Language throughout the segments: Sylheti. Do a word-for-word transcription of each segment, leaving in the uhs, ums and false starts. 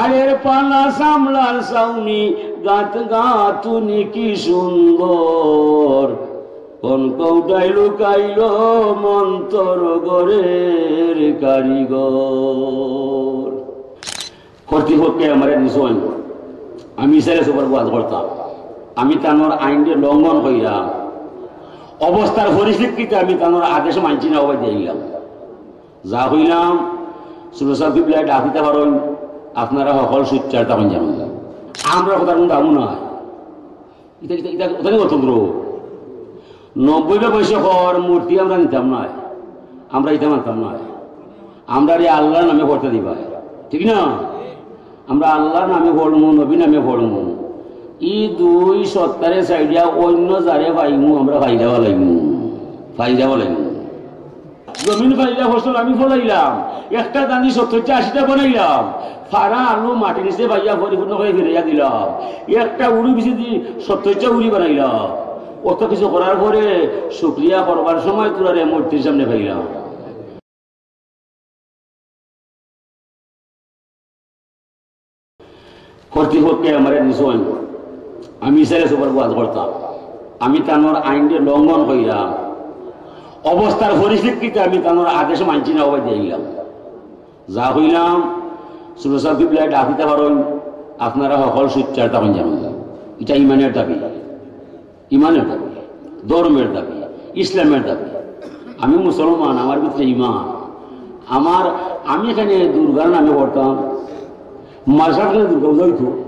আরের পানা সামলার ছাউনি, গাত গাতুনি কি সুন্দর, কোন কৌটায় লুকাইল মন্তর ঘরের কারিগর। কর্তৃপক্ষে আমারে নিছইন, আমি ইসারে সবার ওয়াজ করতাম, আমি তানোর আইনরে লঙ্ঘন কইরাম, অবস্থার পরিপ্রেক্ষিতে আমি তানোর আদেশ মানছি না, ওবায় দিলাম। যা কইলাম, সুরজ সাব কিবলায় ডাক দিতা পারইন, আপনারা হকল সুচ্চার তখন জানুন। আমরা কথার কোনো দামও নাই। ইটা, ইটা, ইটা, ওটা নিয়ে অতন্ত্র। নব্বই ভাগ মানুষে কর মূর্তি আমরা নিতাম নায়, আমরা ইটা মানতাম নায়। আমরারে আল্লাহর নামে পড়তা দিবা, ঠিক না? আমরা আল্লাহর নামে পড়মু, নবী নামে পড়মু। ই দুই সত্তারে ছাড়িয়া অন্য যারে পাইমু, আমরা পাইরা ফালাইমু, পাইরা ফালাইমু। জমিন পাইলা ফসল আমি ফলাইলাম, একটা দানি সত্তরটা আশিটা বানাইলাম, ফারা আলু মাটির নিচে পাইয়া পরিপূর্ণ করে ফিরাইয়া দিলাম, একটা উড়ি বিচি দি সত্তরটা উড়ি বানাইলাম। অত কিছু করার পরে শুকরিয়া করবার সময় তোরারে মূর্তির সামনে পাইলাম। কর্তৃপক্ষে আমারে নিছইন, আমি ইসারে সবার ওয়াজ করতাম, আমি তানোর আইনরে লঙ্ঘন কইরাম, অবস্থার পরিপ্রেক্ষিতে আমি তানোর আদেশ মানছি না, ওবায় দিলাম। যা কইলাম, সুরজ সাব কিবলায় ডাক দিতা পারইন, আপনারা হকল সুচ্চার তখন জানুন। ইটা ইমানের দাবি, ইমানের দাবি, ধর্মের দাবি, ইসলামের দাবি। আমি মুসলমান, আমার ভিতরে ইমান। আমার, আমি এখানে দুর্গার নামে পড়তাম, মাদ্রাসার এখানে দুর্গা পূজা হইতো,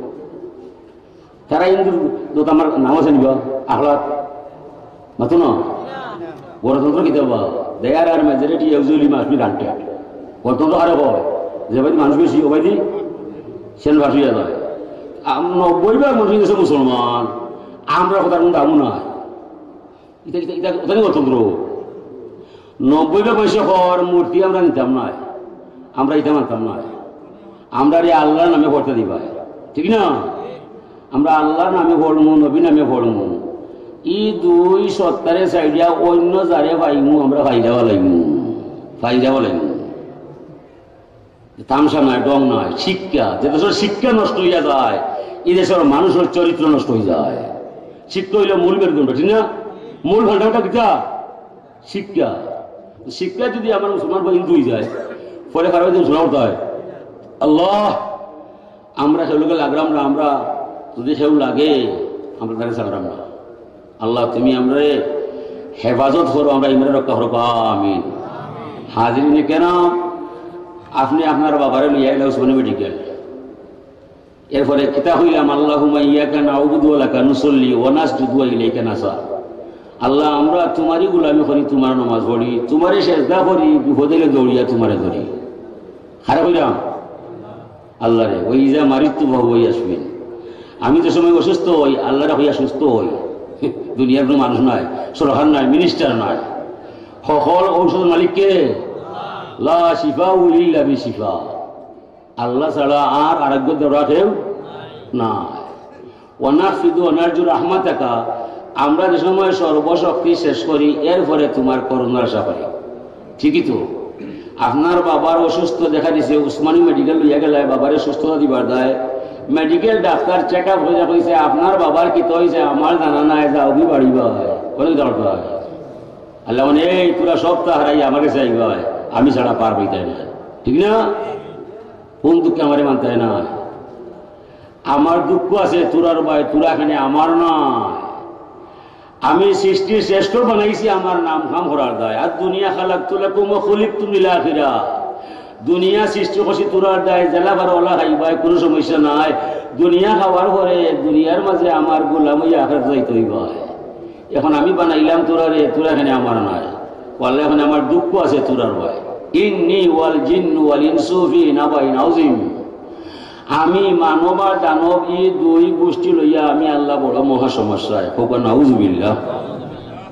তারা হিন্দু, তো আমার নাম আছে নিবা, আখলাক, মাতো না? গণতন্ত্র কিতা বা? There are majority usually must be granted। গণতন্ত্র কারে কয়? যে বায়দি মানুষ বেশি, ও বায়দি সেন ফাঁস হইয়া যায়। আম-, নব্বই ভাগ মানুষ দেশে মুসলমান, আমরা কথার কোনো দামও নাই। ইটা, ইটা, ইটা, ওটা নিয়ে গণতন্ত্র। নব্বই ভাগ মানুষে কর মূর্তি আমরা নিতাম নায়, আমরা ইটা মানতাম নায়। আমরারে আল্লাহর নামে পড়তা দিবা, ঠিক না? আমরা আল্লাহর নামে পড়মু, নবী নামে পড়মু। ই দুই সত্তারে ছাড়িয়া অন্য যারে পাইমু, আমরা পাইরা ফালাইমু, পাইরা ফালাইমু। তামশা নাই, ঢং নাই, শিক্ষা। যে দেশর শিক্ষা নষ্ট হইয়া যায়, এই দেশর মানুষর চরিত্র নষ্ট হইয়া যায়। শিক্ষা হইল মূল মেরুদণ্ড, ঠিক না? মূল ফান্ডাটা কিতা? শিক্ষা। শিক্ষা যদি আমার মুসলমান বা হিন্দু হয়ে যায়, পরে কারো যদি শোনা উঠতে হয়, "আল্লাহ, আমরা কেউ লোকে লাগলাম না, আমরা যদি কেউ লাগে, আমরা তারে চালাম না।" আল্লাহ, তুমি আমরারে হেফাজত করো, আমরা ইমানরে রক্ষা করো, আমিন। হাজিরিনে কেরাম, আপনে আপনার বাবারে লইয়া আইলা উসমানী মেডিকেল। এরপরে কিতা কইলাম, "আল্লাহুম্মা ইয়াকা না'বুদু ওয়া লাকা নুসাল্লি ওয়া নাসজুদু ওয়া ইলাইকা নাসআ।" আল্লাহ, আমরা তোমারই গোলামি করি, তোমার নামাজ পড়ি, তোমারে সেজদা করি, বিপদে অইলে দৌড়িয়া তোমারে ধরি। কারে কইলাম? আল্লাহরে। "ওয়া ইযা মারিদতু ফাহুয়া ইয়াশফিন।" আমি যে সময় অসুস্থ হই, আল্লাহরে কইয়া সুস্থ হই। দুনিয়ার কোনো মানুষ নাই, সরকার নাই, মিনিস্টার নাই। সকল ঔষধর মালিক কে? লা শিফা ইল্লা বিশিফা। আল্লাহ ছাড়া আর আরোগ্য দেওয়া কেউ নাই। ওয়া নাহফিদু ওয়া নারজু রাহমাতাকা, আমরা যে সময় সর্বশক্তি শেষ করি, এরপরে তোমার করুণার আশা করি। ঠিকই তো, আপনার বাবার অসুস্থ দেখা দিছে, উসমানী মেডিকেল লইয়া গেলায়, বাবারে সুস্থতা দিবার দায়। মেডিকেল ডাক্তার চেক আপ কইরা কইছে, "আপনার বাবার কিতা হইছে আমার জানা নাই, যাওগি বাড়ি বায়।" অনেক দরকার। আল্লাহ মানে, "এই তোরা সব তা হারাই আমার গেছে আইবায়, আমি ছাড়া পার পাইতায় না।" ঠিক না? কোন দুঃখে আমারে মানতায় না? আমার দুঃখ আছে তোরার বায়, তোরা এখানে আমার না। আমি সৃষ্টির শ্রেষ্ঠ বানাইছি আমার নাম কাম করার দায়। আর দুনিয়া খালাকতু লাকুম ওয়া খুলিকতুম লিল আখিরা। দুনিয়া সৃষ্টি করছি তোরার দায়, জেলা বারো ওলা খাইবায়, কোনো সমস্যা নাই। দুনিয়া খাওয়ার পরে দুনিয়ার মাঝে আমার গোলাম হইয়া আখেরাত যাইতে হইবায়। এখন আমি বানাইলাম তোরারে, তোরা এখানে আমার নাই। ওয়াল্লাহ, এখানে আমার দুঃখ আছে তোরার বায়। ইন্নি ওয়াল জিন্নু ওয়াল ইনসু ফি নাবাইন আযীম। আমি মানব আর দানব, এই দুই গোষ্ঠী লইয়া আমি আল্লাহ বড় মহা সমস্যায়। কউক্কা নাউজুবিল্লাহ।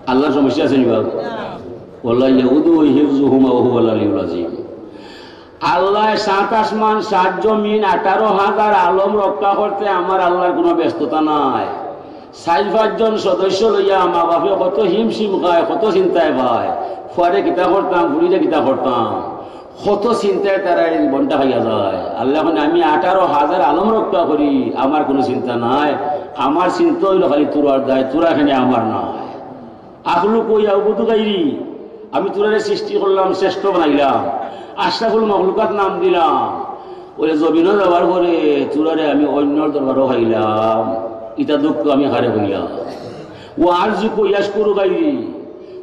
আল্লাহর সমস্যা আছে নি বাবা? ওয়াল্লাহ ইয়াউদুহু হিফযুহুমা ওয়া হুয়াল আলিয়্যুল আযীম। আল্লাহ সাত আসমান, সাত জমিন, আঠারো হাজার আলম রক্ষা করতে আমার আল্লাহর কোনো ব্যস্ততা নাই। চাইর পাঁচজন সদস্য লইয়া মা বাপে কত হিমশিম খায়, কত চিন্তায় পায়। ফুয়ারে কিতা করতাম, ফুড়িরে কিতা করতাম। কত চিন্তায় তারার জীবনটা খাইয়া যায়। আল্লায় কইন, "আমি আঠারো হাজার আলম রক্ষা করি, আমার কুনু চিন্তা নাই। আমার চিন্তা অইলো খালি তুরার দায়, তুরা কেনে আমার নায়।" আখলুকু ইয়াবুদু গাইরি, আমি তুরারে সৃষ্টি করলাম, শ্রেষ্ঠ বানাইলাম, আশরাফুল মখলুকাত নাম দিলাম। অইলে জমিনো যাওয়ার পরে তুরারে আমি অইন্যর দরবারো খাইলাম, ইতা দুঃখ আমি কারে কইলাম? ওয়া আরজুকু ইয়াশকুরু গাইরি,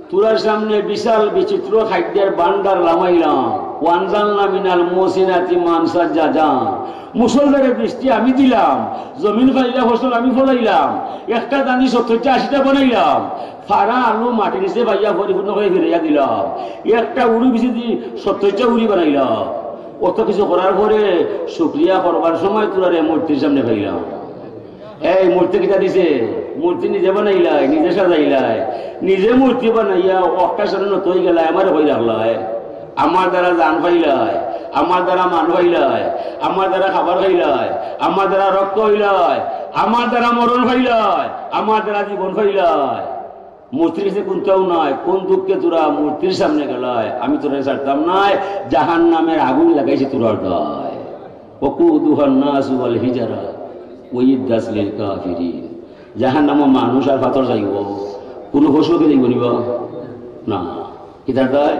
তুরার সামনে বিশাল বিচিত্র খাদ্যর ভান্ডার লামাইলাম। ওয়ানজালনা মিনাল মুসিনাতি মান সাজ্জাজা, মুষলধারে বৃষ্টি আমি দিলাম, জমিন খাইলা ফসল আমি ফলাইলাম, একটা দানি সত্তরটা আশিটা বানাইলাম, ফারা আলু মাটির নিচে বাইয়া পরিপূর্ণ করি ফিরাইয়া দিলাম, একটা উড়ি বিছিদি সত্তরটা উড়ি বানাইলাম। অত কিছু করার পরে শুকরিয়া করবার সময় তুরারে মূর্তির সামনে পাইলাম। এই মূর্তি কিতা দিছে? মূর্তি নিজে বানাইলায়, নিজে সাজাইলায়, নিজে মূর্তি বানাইয়া অক্কা সামনে নত অইগেলায়, আমারে কই রাখলায়। আমার দ্বারা জান পাইলায়, আমার দ্বারা মান পাইলায়, আমার দ্বারা খাবার খাইলায়, আমার দ্বারা রক্ত অইলায়, আমার দ্বারা মরণ পাইলায়, আমার দ্বারা জীবন পাইলায়। মূর্তির কাছে কুন্তাউ নাই, কুন দুঃখে তুরা মূর্তির সামনে গেলায়? আমি তুরারে ছাড়তাম নায়, জাহান্নামের আগুন লাগাইছি তুরার দায়। ওয়াকুদুহান নাসু ওয়াল হিজারা উইদ্দাত লিল কাফিরিন। জাহান্নামো মানুষ আর পাথর যাইবো, কুনু পশু কি যাইবো নিবা? না। কিতার দায়?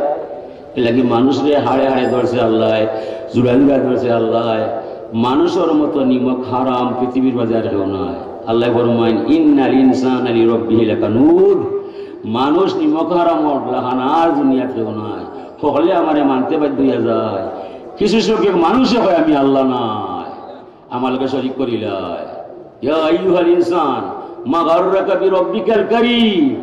এরলাগি মানুষরে হাড়ে হাড়ে ধরছে আল্লায়, জুড়া জুড়া ধরছে আল্লায়। মানুষর মতো নিমক হারাম পৃথিবীর মাঝে আর কেউ নাই। আল্লায় ফরমাইন, "ইন্নাল ইনসানা লিরাব্বিহি লাকানুদ।" মানুষ নিমক হারামর লাখান আর দুনিয়াত কেউ নাই। হকলে আমারে মানতে বাধ্য অইয়া যায়। কিছু সংখ্যক মানুষে কয়, "আমি আল্লাহ নায়।" আমার লগে শরিক করিলায়। ইয়া আইয়ুহাল ইনসান, মা গাররাকা বিরাব্বিকাল কারীম।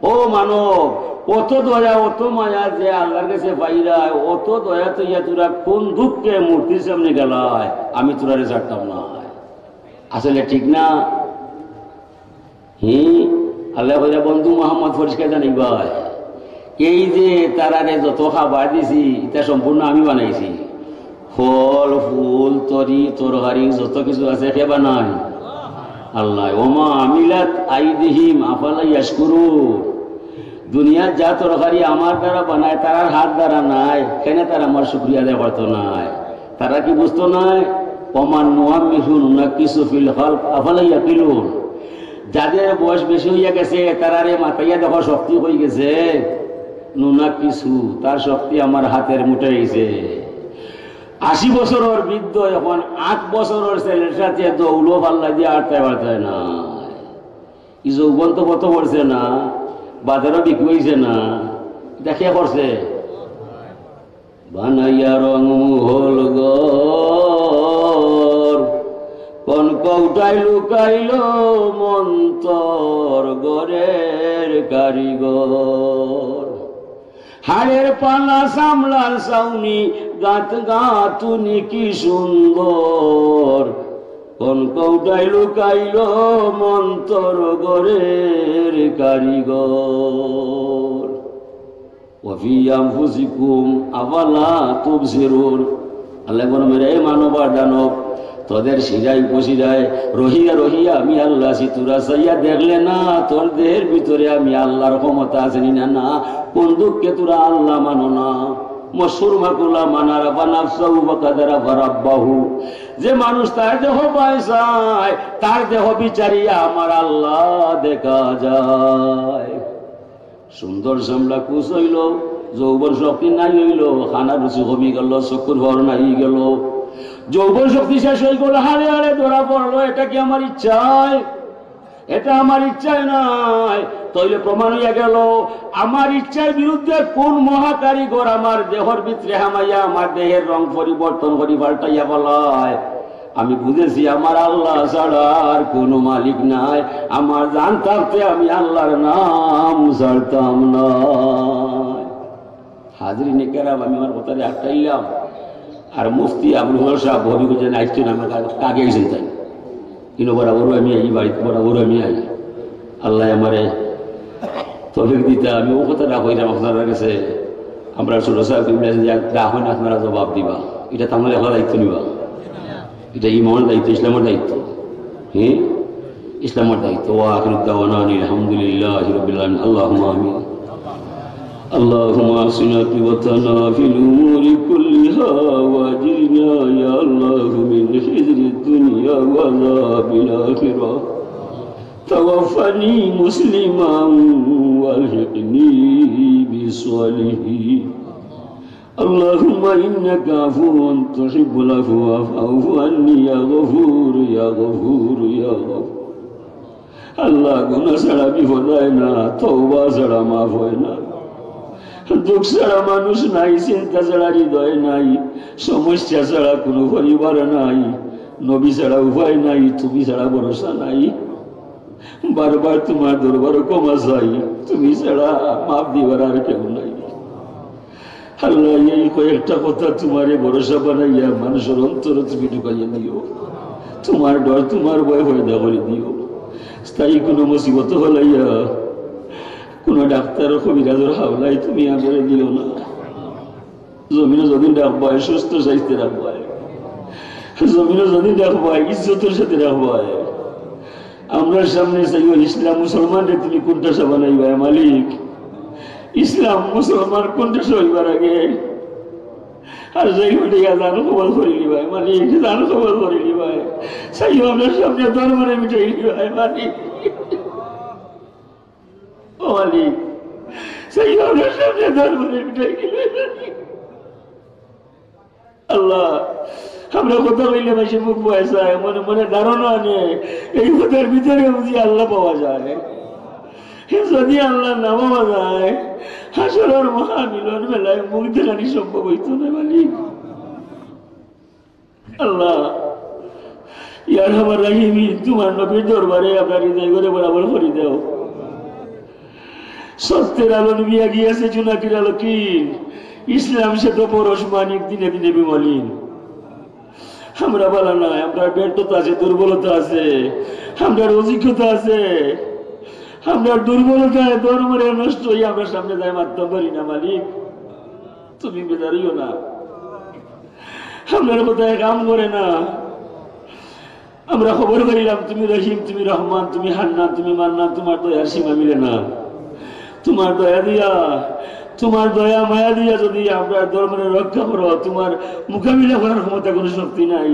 ও মানব, অত দয়া, অত মায়া যে আল্লাহর কাছে পাইলায়, অত দয়া থইয়া তুরা কুন দুঃখে মূর্তির সামনে গেলায়? আমি তুরারে ছাড়তাম নায়। আসলে ঠিক না? হি, আল্লায় কইরা, বন্ধু মোহাম্মদ, পরিষ্কার জানাইবায়, এই যে তারারে যত খাবার দিছি, ইতা সম্পূর্ণ আমি বানাইছি। ফল, ফুল, তরি, তরকারি, যত কিছু আছে, কে বানায়? আল্লায়। ওমা আমিলাত আইদিহিম আফালা ইয়াশকুরুন। দুনিয়াত যা তরকারি আমার দ্বারা বানায়, তারার হাত দ্বারা নায়, কেনে তারা আমার শুকরিয়া আদায় করতো নায়? তারা কি বুঝতো নায়? ওমান নুআম্মিরহু নুনাক্কিসু ফিল খালক আফালা ইয়াকিলুন। যাদের বয়স বেশি অইয়া গেছে, তারারে মাতাইয়া দেখো শক্তি কই গেছে। নুনাক্কিসু, তার শক্তি আমার হাতের মুঠোয় অইছে। আশি বছরর বৃদ্ধ এখন আট বছরর ছেলের সাথে দৌড়ও পাল্লা দিয়া আটতায় পারতায় না। ই যৌবন তো কত করছে না, বাজারও বিক্রি অইছে না, ইতা কে করছে? বানাইয়া রং মহল ঘর, কোন কৌটায় লুকাইল মন্তর ঘরের কারিগর। হাড়ের পালা, চামড়ার ছাউনি, গাঁথ গাঁথুনি কি সুন্দর, কোন কৌটায় লুকাইল মন্তর ঘরের কারিগর। ওয়া ফি আনফুসিকুম আফালা তুবসিরুন। আল্লায় ফরমাইরা, এ মানব আর দানব, তোদের শিরায় উপশিরায় রহিয়া রহিয়া আমি আল্লাহ আছি, তোরা চাইয়া দেখলে না, তোর দেহের ভিতরে আমি আল্লাহর ক্ষমতা আছে নি না? না, কোন দুঃখে তোরা আল্লাহ মানো না? মশহুর মাকুলা, মান আরাফা নাফসাহু ফাকাদ আরাফা রাব্বাহু। যে মানুষ তার দেহ বাঁচায়, তার দেহ বিচারিয়া আমার আল্লাহ দেখা যায়। সুন্দর চামড়া কুচ অইল, যৌবন শক্তি নাই অইল, খানার রুচি কমি গেল, চক্ষুর পাওয়ার নাই গেল, যৌবন শক্তি শেষ অই গেল, হাড়ে হাড়ে ধরা পড়ল। এটা কি আমার ইচ্ছায়? এটা আমার ইচ্ছায় নায়। তাইলে প্রমাণ অইয়া গেল, আমার ইচ্ছার বিরুদ্ধে কোন মহাকারিগর আমার দেহর ভিতরে হামাইয়া আমার দেহের রং পরিবর্তন করি পাল্টাইয়া ফালায়। আমি বুঝেছি আমার আল্লাহ ছাড়া আর কোনো মালিক নাই। আমার জান থাকতে আমি আল্লাহর নাম ছাড়তাম না। হাজিরিনে কেরাম, আমি আমার কথাটা আটকাইলাম। আর মুফতি আবুল ফজল সাহেব হবিগঞ্জে আইছইন, আমার কা-, কাকে আইছইন তাইন। কিন্তু বরাবর আমি আই, বাড়িত বরাবর আমি আই। আল্লায় আমারে তৌফিক দিতা, আমি অউ কথাটা কইরাম আপনারার গেছে। আমরার ছোট সাহেব কিবলা যে ডাক অইন, আপনারা জবাব দিবা। ইটা তো আমার একলা দায়িত্ব নিবা। ইটা ইমানর দায়িত্ব, ইসলামর দায়িত্ব। হ্যাঁ, ইসলামর দায়িত্ব। ওয়া আখিরু দাওয়ানা আনিল হামদুলিল্লাহি রাব্বিল আলামিন। আল্লাহুম্মা আমিন। اللهم أحسن عاقبتنا في الأمور كلها وأجرنا يا الله من خزي الدنيا وعذاب الآخرة. توفني مسلما وألحقني بالصالحين. اللهم إنك عفو تحب العفو فاعف عني يا غفور يا غفور يا غفور. আল্লাহ, গুনাহ ছাড়া বিপদ হয় না, তওবা ছাড়া মাফ হয় না, দুঃখ ছাড়া মানুষ নাই, চিন্তা ছাড়া হৃদয় নাই, সমস্যা ছাড়া কোনো পরিবার নাই, নবী ছাড়া উপায় নাই, তুমি ছাড়া ভরসা নাই। বারবার তোমার দরবারে ক্ষমা চাই, তুমি ছাড়া মাফ দিবার আর কেউ নাই। আল্লাহ, এই কয়েকটা কথা তোমারে ভরসা বানাইয়া মানুষের অন্তরে তুমি ঢুকাইয়া দিও। তোমার ডর, তোমার ভয় পয়দা করি দিও। স্থায়ী কোনো মুসিবত হলাইয়া, কোনো ডাক্তার কবিরাজর হাওলায় তুমি আমারে দিও না। জমিনো যদি রাখবায়, সুস্থ স্বাস্থ্যে রাখবায়। জমিনো যদি রাখবায়, ইজ্জতের সাথে রাখবায়। আমরার সামনে চাইও ইসলাম মুসলমানরে তুমি কোনটা সে বানাইবায় মালিক? ইসলাম মুসলমান কোনটা সে হইবার আগে? আর যাই হইয়া দান কবুল করি নিবায় মালিক, দান কবুল করি নিবায়। চাইও আমরার সামনে ধর্মরে মিটাই নিবায় মালিক। ও মালিক, চাইও আমরার সামনে ধর্মরে মিটাই নিবায় মালিক। আল্লাহ, আমরা কথা কইলে মাঝে মুখ বয়স যায়, মনে মনে ধারণা আনে, এই কথার ভিতরে বুঝি আল্লাহ পাওয়া যায়। যদি আল্লাহ না পাওয়া যায়, হাসরের মহামিলন মেলায় মুখ দেখানি সম্ভব হইতো না মালিক। আল্লাহ, ইয়া আরহামার রাহিমিন, তোমার নবীর দরবারে আমরা হৃদয় করে বরাবর করি দাও। সত্যের আলো নিবিয়া গিয়াছে জোনাকির আলো কি? ইসলাম সে তো পরশ মানিক দিনে দিনে বিমলিন। আমরা বালা নাই, আমরার ব্যর্থতা আছে, দুর্বলতা আছে, আমরার অযোগ্যতা আছে, আমরার দুর্বলতায় ধর্মরে নষ্ট হইয়া আমরা সামনে যাই মারতাম পারি না মালিক। তুমি বেজার হইও না, আমরার কথায় কাম করে না। আমরা খবর করিলাম তুমি রহিম, তুমি রহমান, তুমি হান্নান, তুমি মান্নান, তোমার দয়ার সীমা মিলে না। তোমার দয়া দিয়া, তোমার দয়া মায়া দিয়া যদি আমরার ধর্মরে রক্ষা করো, তোমার মোকাবিলা করার ক্ষমতা কোনো শক্তি নাই।